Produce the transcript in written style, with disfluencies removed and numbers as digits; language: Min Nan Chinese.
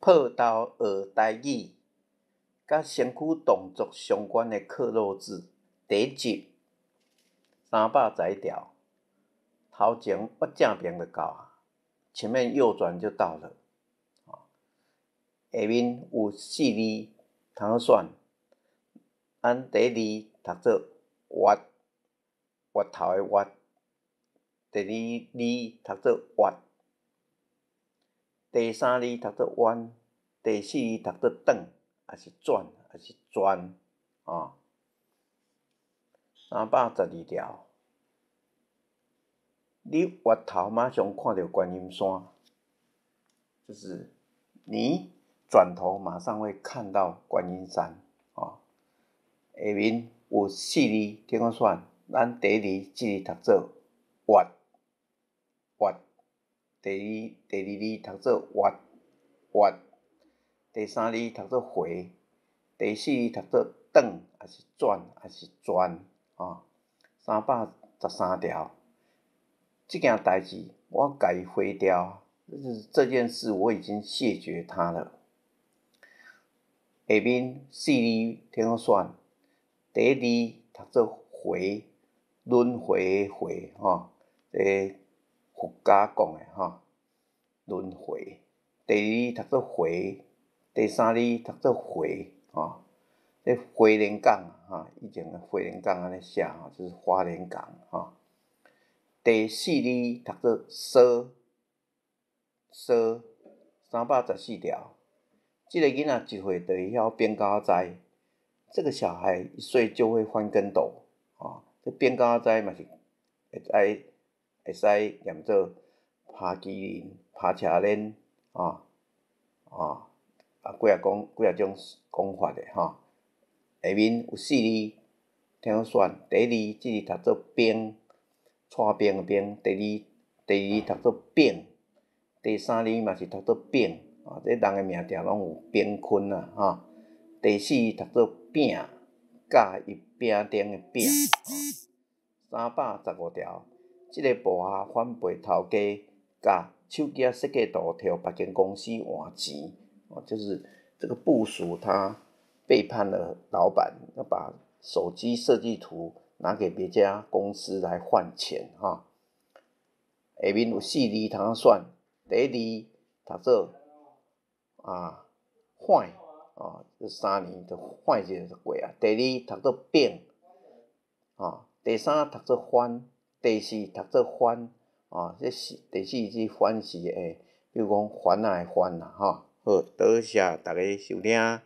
破豆學台語，佮身軀動作相關的克漏字，第一集311條，頭前我正爿就到啊，前面右轉就到了。下面有四字通好選，咱第一字讀做越，越頭的越；第二字讀做越，第三字讀做彎，第四字讀做轉，抑是轉，抑是轉，哦。312條，你越頭馬上看著觀音山，就是你轉頭馬上會看到觀音山，哦。下面有四字通好選，咱第一字這字讀做越，越；第二字讀做越，越；第三字讀做回，第四字讀做轉，抑是轉，抑是轉，哦。313條，這件代誌我共伊回掉，就是這件事我已經謝絕他了。下面四字通好選，第一字讀做迴，輪迴的迴，吼，這個佛家講的吼，輪迴。第二字讀做回，第三字讀做回，吼，這花蓮港吼，以前的花蓮港按呢寫吼，就是花蓮港吼。第四字讀做趖，趖。314條，這个囡仔一歲就會曉反狗仔，這個小孩一歲就會翻跟斗，哦，這反狗仔嘛是會使會使念做爬麒麟、爬車鏈，哦，哦，啊幾仔講幾仔種講法的吼。下面有四字通好選，第一字這字讀做冰，蔡冰的冰；第二字讀做炳，第三字嘛是讀做炳，哦，這人的名定攏有炳坤啊，吼。第四字讀做餅，甲伊餅頂的餅。315條，這个部下反背頭家，共手機仔設計圖提予別間公司換錢，哦，就是這個部屬他背叛了老闆，要把手機設計圖拿給別家公司來換錢，哈。下面有四字通好選，第一字讀做啊緩，哦，這3年就緩一下就過啊。第二讀做炳，哦，第三讀做翻，第四讀做番，哦，這是第四字番是會，比如講番仔的番啦，吼。好，多謝逐家收聽。